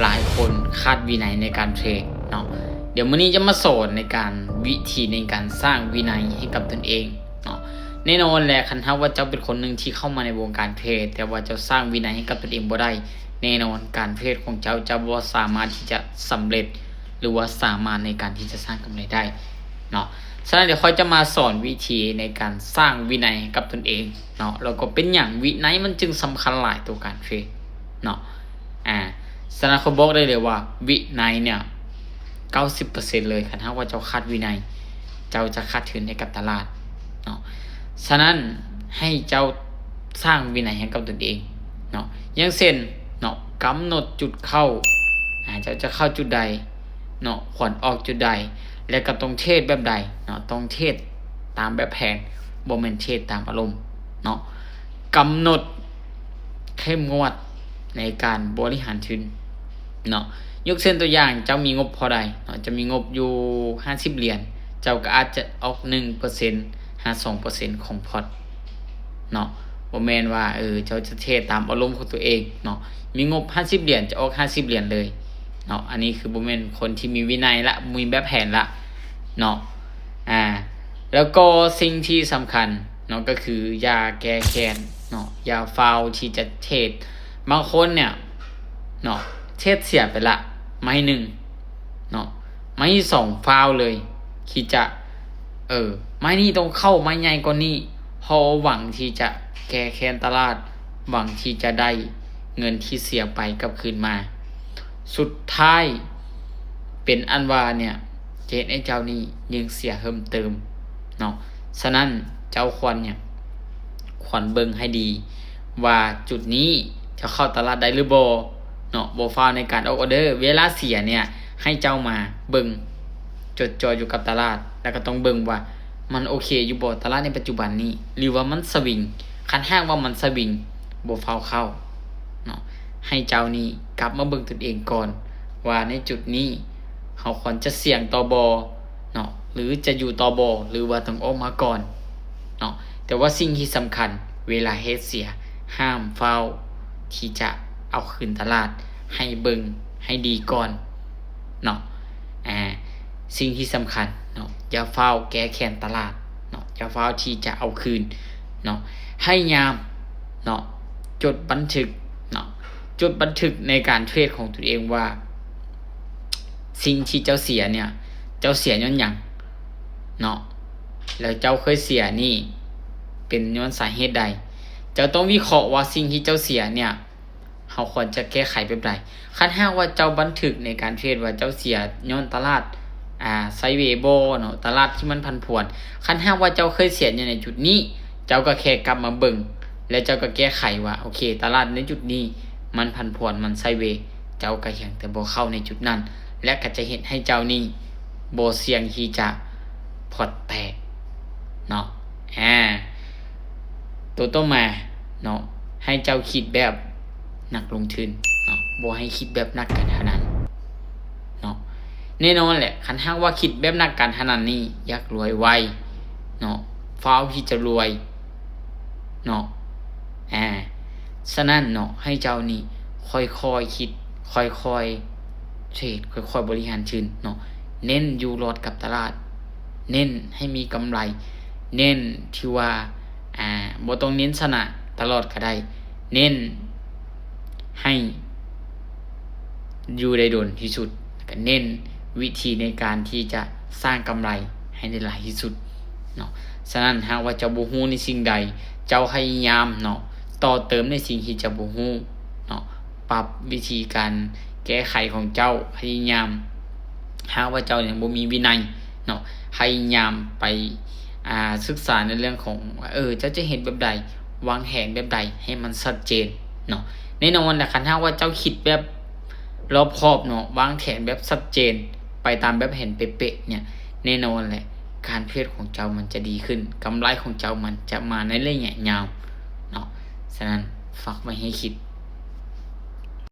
ຫຼາຍຄົນຂາດວິໄນໃນການເທຣດເນາະ. ດຽວມື້ນີ້ຈະມາສອນໃນການ ວິທີໃນການສ້າງວິໄນໃຫ້ກັບຕົນເອງເນາະ. ແນ່ນອນແຫຼະ ຄັນຫາກວ່າເຈົ້າເປັນຄົນໜຶ່ງທີ່ເຂົ້າມາໃນວົງການເທຣດ ແຕ່ວ່າເຈົ້າສ້າງວິໄນໃຫ້ກັບຕົນເອງບໍ່ໄດ້, ແນ່ນອນການເທຣດຂອງເຈົ້າຈະບໍ່ສາມາດທີ່ຈະສຳເລັດ ຫຼືວ່າສາມາດໃນການທີ່ຈະສ້າງກຳໄລໄດ້ເນາະ. ສະນັ້ນດຽວຂ້ອຍຈະມາສອນວິທີໃນການສ້າງວິໄນໃຫ້ກັບຕົນເອງເນາະ ແລ້ວກໍເປັນຫຍັງວິໄນມັນຈຶ່ງສຳຄັນຫຼາຍຕໍ່ການເທຣດເນາະ. ອາ ສະນັ້ນຂ້ອຍບອກໄດ້ເລີຍວ່າວິໄນເນີ້ຍ ເກົ້າສິບເປີເຊັນເລີຍ ຄັນຫາກວ່າເຈົ້າຂາດວິໄນ ເຈົ້າຈະຂາດທຶນໃຫ້ກັບຕະຫຼາດເນາະ. ສະນັ້ນໃຫ້ເຈົ້າສ້າງວິໄນໃຫ້ກັບຕົນເອງເນາະ. ຢ່າງເຊັ່ນເນາະ ກຳນົດຈຸດເຂົ້າ ອາ ເຈົ້າຈະເຂົ້າຈຸດໃດເນາະ ຄວນອອກຈຸດໃດ ແລະກໍຕ້ອງເທຣດແບບໃດເນາະ, ຕ້ອງເທຣດຕາມແບບແຜນ ບໍ່ແມ່ນເທຣດຕາມອາລົມເນາະ. ກຳນົດເຂັ້ມງວດໃນການບໍລິຫານທຶນເນາະ. ຍົກເຊັ່ນຕົວຢ່າງ ເຈົ້າມີງົບເທົ່າໃດເນາະ, ເຈົ້າມີງົບຢູ່ຫ້າສິບຫຼຽນ ເຈົ້າກໍອາດຈະອອກໜຶ່ງເປີເຊັນຫາສອງເປີເຊັນຂອງພອດເນາະ. ບໍ່ແມ່ນວ່າ ເອີ ເຈົ້າຈະເທຣດຕາມອາລົມຂອງຕົວເອງເນາະ, ມີງົບຫ້າສິບຫຼຽນ ຈະອອກຫ້າສິບຫຼຽນເລີຍເນາະ. ອັນນີ້ຄືບໍ່ແມ່ນຄົນທີ່ມີວິໄນລະ ມີແບບແຜນລະເນາະ. ອາ ແລ້ວກໍສິ່ງທີ່ສຳຄັນເນາະ ກໍຄືຢ່າແກ້ແຄ້ນເນາະ, ຢ່າຟ້າວທີ່ຈະເທຣດ. ບາງຄົນເນີ້ຍເນາະ ເທຣດເສຍໄປລະໄມ້ໜຶ່ງເນາະ, ໄມ້ສອງຟ້າວເລີຍ ຄິດຈະ ເອີ ໄມ້ນີ້ຕ້ອງເຂົ້າ ໄມ້ໃຫຍ່ກວ່ານີ້ ເພາະວ່າຫວັງທີ່ຈະແກ້ແຄ້ນຕະຫຼາດ, ຫວັງທີ່ຈະໄດ້ເງິນທີ່ເສຍໄປກັບຄືນມາ. ສຸດທ້າຍເປັນອັນວ່າເນີ້ຍ ຈະເຮັດໃຫ້ເຈົ້ານີ້ຍິ່ງເສຍເພີ່ມເຕີມເນາະ. ສະນັ້ນເຈົ້າຄວນຫຍັງ ຄວນເບິ່ງໃຫ້ດີວ່າຈຸດນີ້ຈະເຂົ້າຕະຫຼາດໄດ້ຫຼືບໍ່ເນາະ, ບໍ່ຟ້າວໃນການອອກອອເດີ. ເວລາເສຍເນີ້ຍ ໃຫ້ເຈົ້າມາເບິ່ງ ຈົດຈ່ອຢູ່ກັບຕະຫຼາດ ແລ້ວກໍຕ້ອງເບິ່ງວ່າມັນໂອເຄຢູ່ບໍ່ ຕະຫຼາດໃນປັດຈຸບັນນີ້ ຫຼືວ່າມັນສະວິງ. ຄັນຫາກວ່າມັນສະວິງ ບໍ່ຟ້າວເຂົ້າເນາະ, ໃຫ້ເຈົ້ານີ້ກັບມາເບິ່ງຕົນເອງກ່ອນວ່າໃນຈຸດນີ້ ເຮົາຄວນຈະສ່ຽງຕໍ່ບໍ່ເນາະ ຫຼືຈະຢູ່ຕໍ່ບໍ່ ຫຼືວ່າຕ້ອງອອກມາກ່ອນເນາະ. ແຕ່ວ່າສິ່ງທີ່ສຳຄັນ ເວລາເຮັດເສຍ ຫ້າມຟ້າວທີ່ຈະເອົາຄືນຕະຫຼາດ, ໃຫ້ເບິ່ງໃຫ້ດີກ່ອນເນາະ. ອາ ສິ່ງທີ່ສຳຄັນເນາະ ຢ່າຟ້າວແກ້ແຄ້ນຕະຫຼາດເນາະ, ຢ່າຟ້າວທີ່ຈະເອົາຄືນເນາະ. ພະຍາຍາມເນາະ ຈົດບັນທຶກເນາະ, ຈົດບັນທຶກໃນການເທຣດຂອງຕົນເອງວ່າ ສິ່ງທີ່ເຈົ້າເສຍເນີ້ຍ ເຈົ້າເສຍຍ້ອນຫຍັງເນາະ, ແລ້ວເຈົ້າເຄີຍເສຍນີ້ເປັນຍ້ອນສາເຫດໃດ? ເຈົ້າຕ້ອງວິເຄາະວ່າສິ່ງທີ່ເຈົ້າເສຍເນີ້ຍ ເຮົາຄວນຈະແກ້ໄຂແບບໃດ? ຄັນຫາກວ່າເຈົ້າບັນທຶກໃນການເທຣດວ່າເຈົ້າເສຍຍ້ອນຕະຫຼາດ ອາ ໄຊເວບໍ່ເນາະ, ຕະຫຼາດທີ່ມັນຜັນຜວນ, ຄັນຫາກວ່າເຈົ້າເຄີຍເສຍຢູ່ໃນຈຸດນີ້ ເຈົ້າກໍແຄ່ກັບມາເບິ່ງ ແລະເຈົ້າກໍແກ້ໄຂວ່າ ໂອເຄ ຕະຫຼາດໃນຈຸດນີ້ມັນຜັນຜວນ ມັນໄຊເວ, ເຈົ້າກໍພຽງແຕ່ບໍ່ເຂົ້າໃນຈຸດນັ້ນ ແລະກໍຈະເຮັດໃຫ້ເຈົ້ານີ້ບໍ່ສ່ຽງທີ່ຈະພອດແຕກເນາະ. ອາ ໂຕຕໍ່ມາເນາະ ໃຫ້ເຈົ້າຄິດແບບນັກລົງທຶນເນາະ, ບໍ່ໃຫ້ຄິດແບບນັກການພະນັນເນາະ. ແນ່ນອນແຫຼະ ຄັນຫາກວ່າຄິດແບບນັກການພະນັນນີ້ ຢາກລວຍໄວເນາະ, ຟ້າວທີ່ຈະລວຍເນາະ. ອາ ສະນັ້ນເນາະ ໃຫ້ເຈົ້ານີ້ຄ່ອຍໆຄິດ ຄ່ອຍໆເທຣດ ຄ່ອຍໆບໍລິຫານທຶນເນາະ, ເນັ້ນຢູ່ລອດກັບຕະຫຼາດ, ເນັ້ນໃຫ້ມີກຳໄລ, ເນັ້ນທີ່ວ່າ ອາ ບໍ່ຕ້ອງເນັ້ນຊະນະຕະຫຼອດກໍໄດ້, ເນັ້ນໃຫ້ຢູ່ໄດ້ດົນທີ່ສຸດ, ແລ້ວກໍເນັ້ນວິທີໃນການທີ່ຈະສ້າງກຳໄລໃຫ້ໄດ້ຫຼາຍທີ່ສຸດເນາະ. ສະນັ້ນ ຫາກວ່າເຈົ້າບໍ່ຮູ້ໃນສິ່ງໃດ, ເຈົ້າພະຍາຍາມເນາະ ຕໍ່ເຕີມໃນສິ່ງທີ່ເຈົ້າບໍ່ຮູ້ເນາະ, ປັບວິທີການແກ້ໄຂຂອງເຈົ້າ, ພະຍາຍາມ ຫາກວ່າເຈົ້າຍັງບໍ່ມີວິໄນເນາະ, ພະຍາຍາມໄປ ອາ ສຶກສາໃນເລື່ອງຂອງວ່າ ເອີ ເຈົ້າຈະເຮັດແບບໃດ, ວາງແຜນແບບໃດໃຫ້ມັນຊັດເຈນເນາະ. ແນ່ນອນແຫຼະ ຄັນຫາກວ່າເຈົ້າຄິດແບບລອບຄອບເນາະ, ວາງແຜນແບບຊັດເຈນ, ໄປຕາມແບບແຜນເປະໆເນີ້ຍ, ແນ່ນອນແຫຼະ ການເທຣດຂອງເຈົ້າມັນຈະດີຂຶ້ນ, ກຳໄລຂອງເຈົ້າມັນຈະມາໃນໄລຍະຍາວເນາະ. ສະນັ້ນ ຝາກໄວ້ໃຫ້ຄິດ